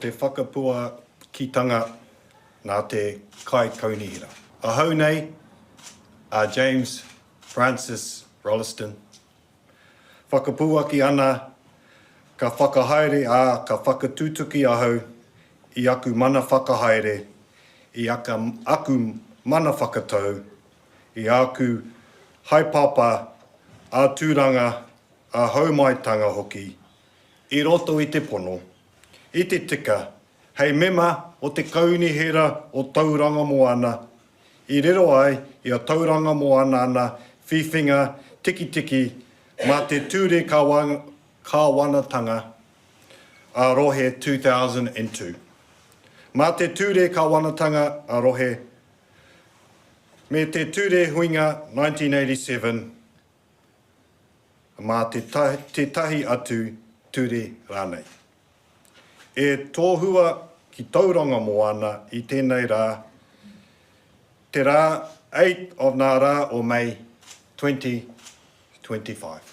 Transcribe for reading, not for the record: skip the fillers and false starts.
te whakapuakitanga nā te Kaikaunihera. Ahau nei, a James Francis Rolleston, whakapuaki ana ka whakahaere ā, ka whakatutuki ahau i aku mana whakahaere, i aku mana whakatau, i āku haepapa ā-tūranga, ā-haumaitanga hoki, i roto i te pono, i te tika, hei mema o te Kaunihera o Tauranga Moana, i riro ai i a Tauranga Moana ana whiwhinga tikitiki mā te Ture Kāwanatanga ā-Rohe 2002. Mā te Ture Kāwanatanga ā-Rohe me te Ture Huinga 1987, mā tētahi atu ture rānei. E tohua ki Tauranga Moana i tēnei rā, te rā 8 of nā rā o Mei 2025.